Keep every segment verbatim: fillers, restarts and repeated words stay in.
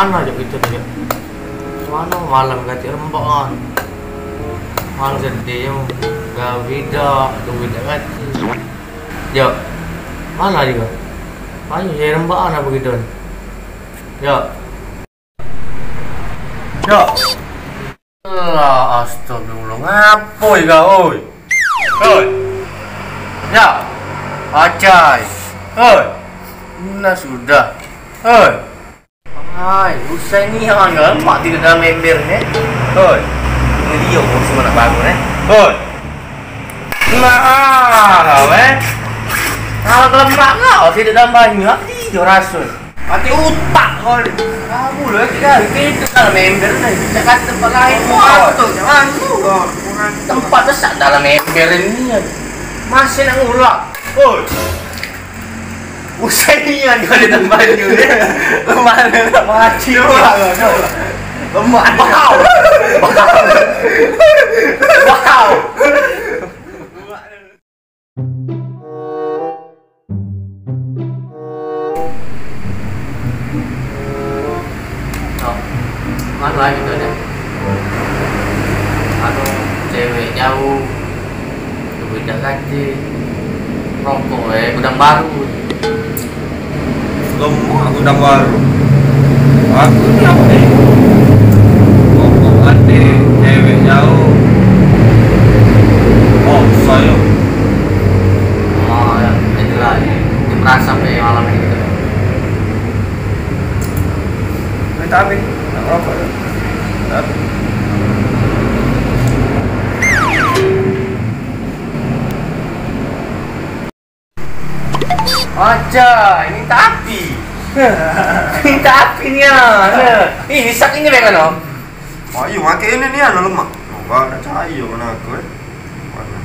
Mano jok kito tu, Jok? Mano malam katik rembakan? Malam sedih, Jok. Gawe dak, duit dak katik. Jok, mano dio? Ayo, jadi rembakan apo kito ni? Jok. Jok. Lah, astagfirullah, ngapo ika, oi? Oi. Ya. Acai. Oi. Nah, sudah. Oi. Ai, usai nian, lemak tidak dalam ember ni. Oi. Ini dia, bos, mana bangun, eh? Oi. Nah, kau, eh. Kalau lemak kau tidak dalam banyu, apa dia rasul? Mati utak kau ni. Kamu lah, kita, kita dalam ember ni. Kita kan tempat lain. Masuk, jangan tu. Tempat besar dalam ember ni. Masih nak ngulak. Oi. Usai nian kau di tempat tu, eh. Lemak ni, lemak. Mati. Lemak, lemak. Lemak. Wow. Wow. Nah, mano lagi tu, Dek? Anu, cewek jauh, duit dak katik, rokok, eh, gudang baru. Lemak gudang baru. Aku ni apo ni? Rokok katik, cewek jauh. Oh, susah yo. Oh, ya, itulah. Dia merasa sampai malam ini gitu. Minta api, nak rokok tu. Minta api. Aja, ini tapi. Ini tapi ni ah. Ini sak ini bae kan, Om? Ayo, makai ini ni, anu lemak. Oh, enggak ada cahaya mana aku, eh. Mana?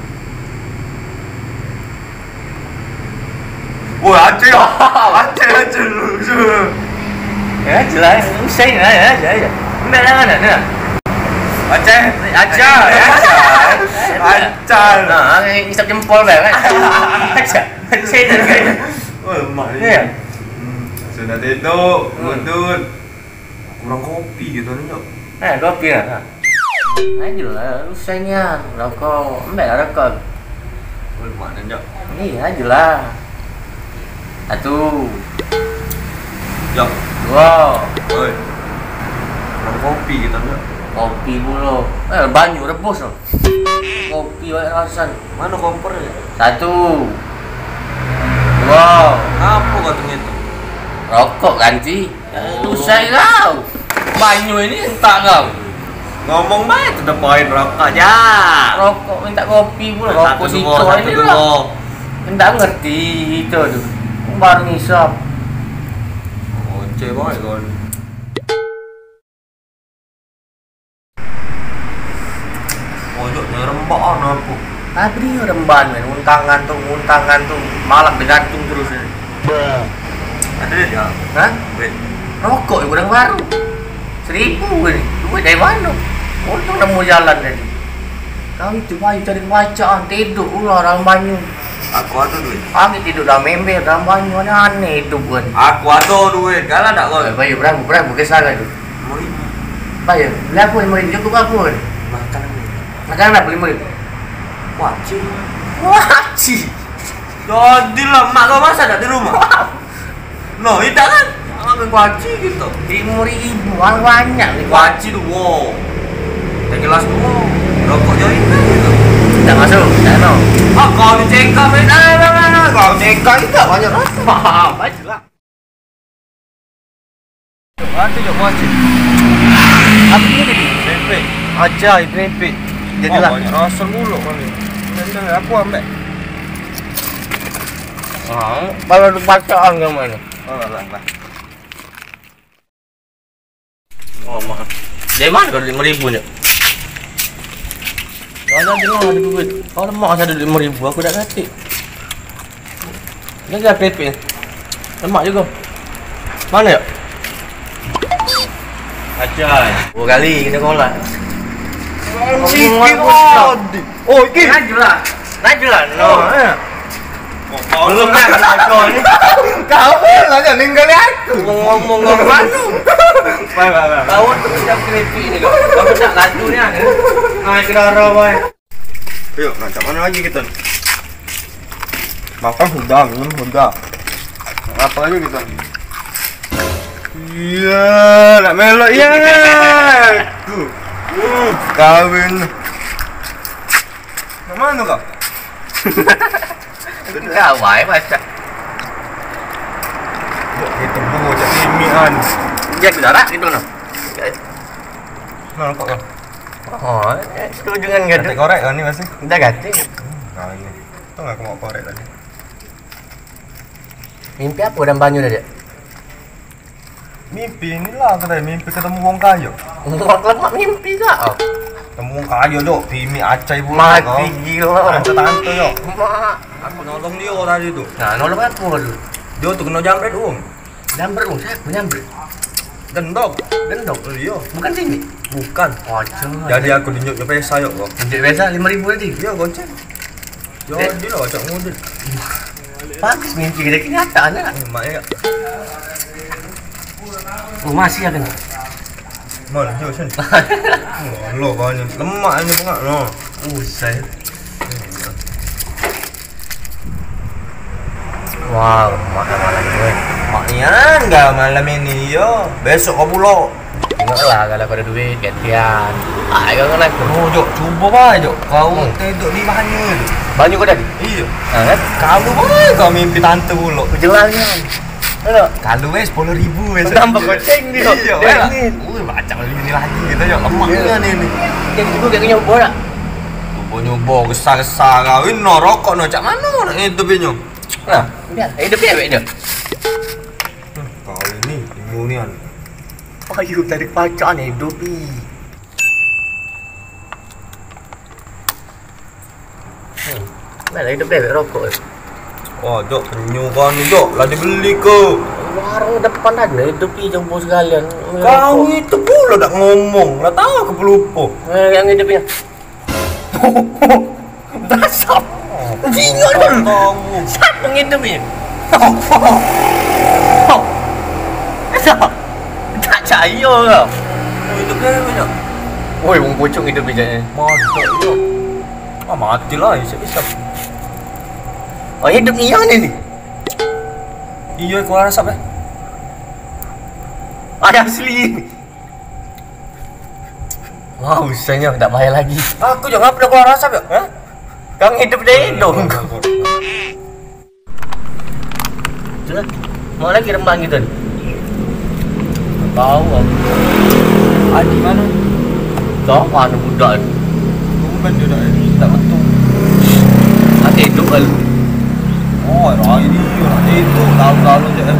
Oh, Aceh. Aceh, Aceh. Ya, jelas. Usai lah, ya, ya, ya. Ambil lah, mana, mana? Aceh. Aceh, Aceh. Aceh. Nah, ini isap jempol bae, kan? Aceh. Aceh dah, kan? Oh, lemak ni. Ya. Hmm. Sudah tidur, hmm, ngudut. Kurang kopi gitu ni, Jok. Eh, kopi lah. Nah, jelas, usai nian. Rokok, ambil lah rokok. Oi, mak nenjak. Iya, jelas. Satu. Jok. Dua. Oi. Kurang kopi gitu, Jok. Kopi pulo. Eh, banyu rebus tu. Kopi banyak rasan. Mana kompornya? Satu. Dua. Ngapa kau tu ngitung? Rokok ganti. Usai kau. Banyu ini entak kau. Ngomong bae tu depan rokok ja. Rokok minta kopi pula. Rokok situ aja lah. Entak ngerti itu tu. Baru ngisap. Oce bae kau. Pojok ni rembakan aku. Tadi rembakan, men, untangan tu, untangan tu, malah begantung terus ni. Ada duit ya? Hah? Duit. Rokok yang kurang baru. Seribu ni. Duit dari mana? Untung nemu jalan tadi. Kau itu bayu cari bacaan, tidur ular dalam banyu. Aku ada duit. Aku tidur dalam ember, dalam banyu, aneh-aneh hidup kan. Aku ada duit, kalah tak kau? Eh, bayu berapa, berapa kesal tu? Lima ribu. Bayar. Beli apa lima ribu? Cukup apa? Makan apa? Makan apa lima ribu? Kuaci. Kuaci. Jadilah mak kau masak dak di rumah? No, tidak kan? Makan kuaci gitu. Lima ribu, hal banyak ni. Kuaci duo. Teh gelas duo. Rokok join kan gitu. Tidak masuk, tidak no. Ah, kau ni cengkak, men. Ah, nah, nah, nah. Kau cengkak juga banyak rasa. Bajulah. Ada jok masjid. Apa ni tadi? Krempek. Aja, krempek. Jadilah. Oh, banyak rasa mulut kau ni. Aku ambek. Ah, kalau bacaan kau mana? Oh, lah, lah. Oh, mak. Dari mana kau lima ribu ni? Kau ada dengar ada duit. Kau lemak ada lima ribu, aku dah katik. Ni dah pepek. Lemak juga. Mana ya? Acai. Dua kali kena kolak. Sikit tadi. Oh, iki. Laju lah. Laju lah. No. Oh. Eh. Kau Belum kan, aku ni. Kau lah jangan ninggalin aku. Ngomong-ngomong apa tu? Baik, baik, baik. Kau tu siap keripik ni, kau. Kau tak laju ni, ah. Naik ke darah, boy. Yuk, nak cak mana lagi kita? Makan sudah, minum sudah. Nak apa lagi kita? Iya, nak melok, iya. Aku. Hmm, kawin. Nak mana kau? Kau ai masak. Kita buat cak ini an. Dia ke darat gitu nah. Nah, nampak kau? Oh, eh, setuju dengan gaduh. Katek korek kau ni pasti. Dah ganti. Nah, ini. Tahu aku mau korek tadi. Mimpi apa dalam banyu tadi? Mimpi inilah katanya, mimpi ketemu wong kayo. Wong lemak mimpi kak. Ketemu wong kayo, Jok. Bini acai pula. Mati kau. Gila. Tante-tante, Jok. Mak. Aku nolong dia tadi tu. Nah, nolong apa tu? Dia tu kena jambret wong. Jambret wong, siapa jambret? Gendok. Gendok? Iya. Bukan sini? Bukan. Kocak. Jadi aku dinyuk-nyuk pesa, Jok, kau. Dinyuk pesa lima ribu tadi? Iya, goceng. Jadi lah, cak model. Bagus mimpi kita kenyataan lah. Mak ya. Oh, masih ada. Mana jauh sini? Oh, lo banyak lemak ini pengak no. Usai. Wow, makan malam ni. Mak nian dah malam ini yo. Besok kau pulo. Tengoklah kalau kau ada duit gantian. Ah, kau kan aku. Oh, Jok, cuba bae, Jok. Kau hmm. Tedok di banyu tu. Banyu kau tadi? Iya. Ha, kan? Kalu bae kau mimpi tante pula. Aku jelas kan. Ada. Kalu weh sepuluh ribu weh. Tambah goceng dia. Iya, weh. Wih, macam ni lagi kita, Jok. Lemak ni ni. Jadi cuba kayak nyoba tak? Cuba nyoba, gesah-gesah kau. Ini no rokok no, cak mana nak hidup ini? Nah, biar hidup dia, dia. Kau ini, ilmu ni kan. Ayo, tadi pacar ni, hidup ni. Hmm. Mana hidup dewek rokok eh? Wah, Jok, penyu kau ni, Jok. Lah dibeli ke? Warung depan ada, hidup ni campur sekalian. Kau itu pula dak ngomong. Lah tahu aku pelupo. Eh, yang hidup ni. Dasar. Jingo dulu. Siapa ngidup ni? Siapa? Tak percaya kau. Oh, hidup dia banyak. Woi, wong pocong hidup ni jatnya. Mantap tu. Ah, matilah, isap-isap. Oh, hidup ni yang ni ni. Iya, keluar asap eh. Ada asli. Wah, usahnya tak payah lagi. Aku juga ngapa dah keluar asap ya? Hah? Kang hidup deh dong. Sudah. Mau lagi rembang gitu ni. Tahu aku. Adi mana? Tahu mana budak ni? Bukan dia dah tak betul. Ada hidup kan? Oh, rai dia. Ada hidup tahu-tahu je kan.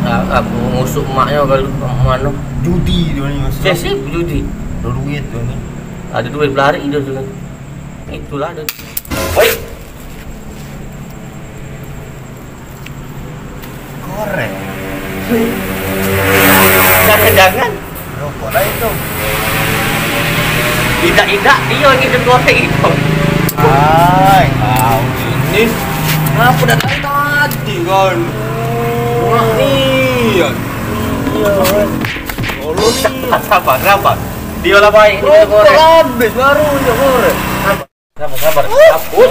Nah, aku ngusuk maknya kalau mana? Judi dia ni mesti. Sesi judi. Ada duit dia ni. Ada duit belari dia tu kan. Itulah dia. Woi. Korek. Jangan-jangan. Rokok lain tu. Idak-idak dia ni dia korek itu. Hai, kau ini. Kenapa dah tadi tadi kan? Wah, iya. Iya. Tolong. Sabar, sabar. Dia lah baik. Rokok habis baru dia korek. Sabar, sabar. Sabar.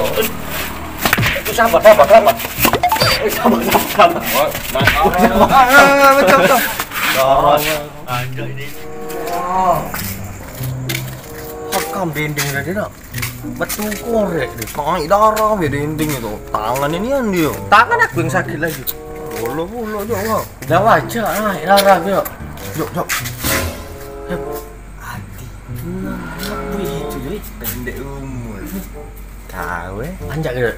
Itu sabar, sabar, sabar. Eh, sabar, sabar, sabar. Sabar. Ah, ah, ah, betul, betul. Sabar. Ada ini. Hakam dinding tadi nak. Betul korek dia. Naik darah dia dinding itu. Tangan ini yang dia. Tangan aku yang sakit lagi. Bolo-bolo juga. Dah wajar naik darah dia. Jok, jok. Hati. Nah, apa itu, Jui? Pendek umur. Tahu eh. Anjak ke?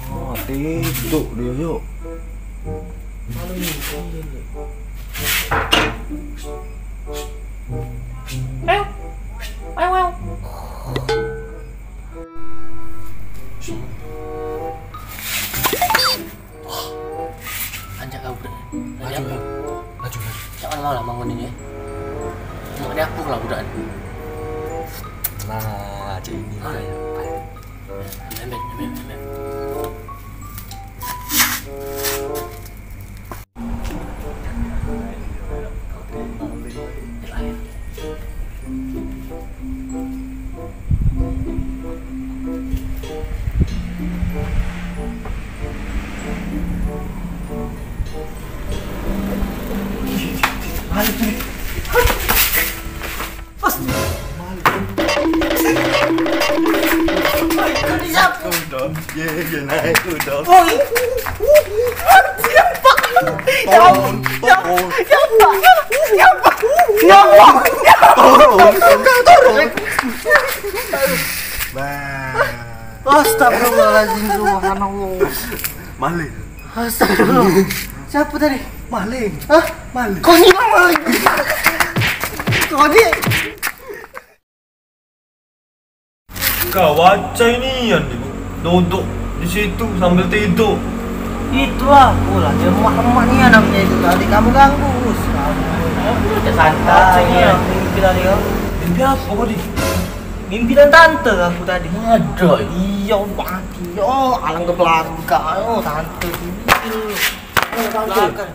Nah, tidur dia, Jok. Malu ni, dia ni. Meow. Meow, meow. Anjak kau budak. Laju, laju, laju. Cak mana malam bangun ini eh? Tengok dia aku lah budak ni. Nah, cak ini. Ah, ya. Pas. Udah, ye, ye, naik udah. Oi. Siapa? Siapa? Siapa? Siapa? Siapa? Turun, turun. Bah. Astagfirullahaladzim, subhanallah. Maling. Astagfirullah. Siapa tadi? Maling. Hah? Maling. Kau ni maling. Kau ni. Kau baca ini yang duduk di situ sambil tidur. Itu aku lah, dia emak-emak ni namanya itu tadi. Kamu ganggu, Us. Kamu. Santai. Baca ni yang mimpi tadi kau. Mimpi apa kau, Di? Mimpi dan tante aku tadi. Ada. Iya, mati. Oh, alang ke belakang. Oh, tante. Belakang.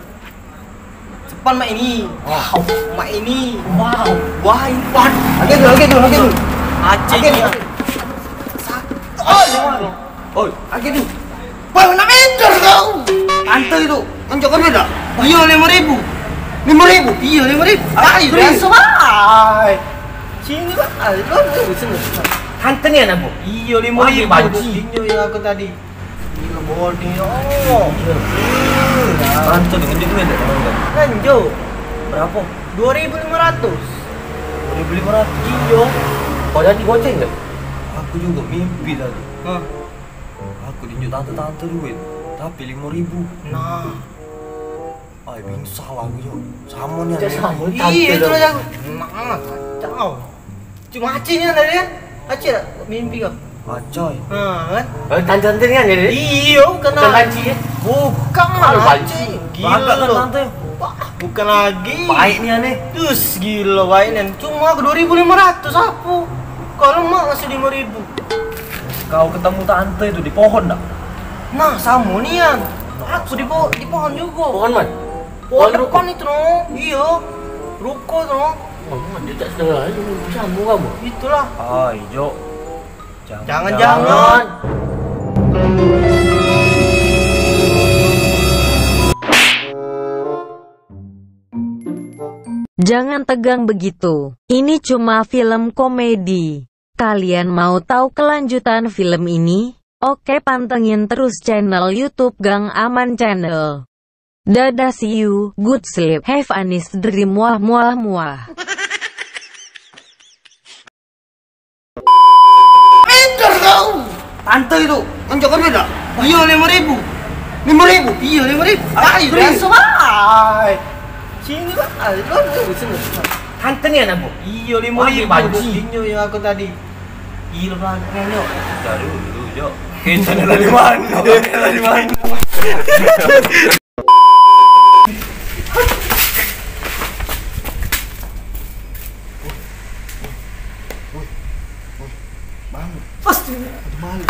Sepan mak ini. Wow. Mak ini. Wow. Wah, ini. Wah. Lagi dulu, lagi dulu, lagi dulu. Aceh. Lagi dulu. Sak-, oh, ya. Oi, lagi dulu. Wah, nak minder kau. Tante itu. Kan cokor beda. Iya, lima ribu. Lima ribu? Iya, lima ribu. Ayo, biasa, Bang. Sini, Bang. Ayo, sini. Tante ni anak, Bu? Iya, lima ribu. Banci. Tinjau yang aku tadi. Gila, body, oh. Tante ni ngenjuk ni, tak tahu kan? Ngenjuk. Berapa? Dua ribu lima ratus. Dua ribu lima ratus? Iya. Kau jadi goceng tak? Aku juga mimpi tadi. Hah? Aku tinjau tante-tante duit, tapi lima ribu. Nah. Ai, bingsal aku, Cok. Samo ni. Cok, samo. Iya, itu lah aku. Nah, kacau. Cuma Aceh ni ada dia. Aceh tak? Mimpi kau? Aceh. Ha, kan? Oh, tante-tante ni kan dia? Iya, bukan. Bukan Aceh. Banci, ya? Bukan, Aceh. Gila. Agak kan tante? Wah, bukan lagi. Baik ni aneh. Terus gila baik ni. Cuma aku dua ribu lima ratus aku. Kalau mak masih lima ribu. Kau ketemu tante itu di pohon tak? Nah, samo nian. Aku di po-, di pohon juga. Pohon mana? Pohon depan itu, no. Iya. Ruko tu, no. Oh, dia tak salah. Sama kamu. Itulah. Ai, Jok. Jangan-jangan. Jangan tegang begitu. Ini cuma film komedi. Kalian mau tahu kelanjutan film ini? Oke, pantengin terus channel YouTube Gang Aman Channel. Dadah, see you, good sleep, have a nice dream, muah, muah, muah. Minder kau. Tante itu, kan cokor beda. Iya, lima ribu. Lima ribu? Iya, lima ribu. Ayo, biasa, Bang. Sini, Bang. Ayo, sini. Tante ni anak, Bu? Iya, lima ribu. Banci. Tinjau yang aku tadi. Gila, Bang. Ayo. Kita dulu, Jok. Kita dari mana? Dari mana? Bangun. Pasti ada maling.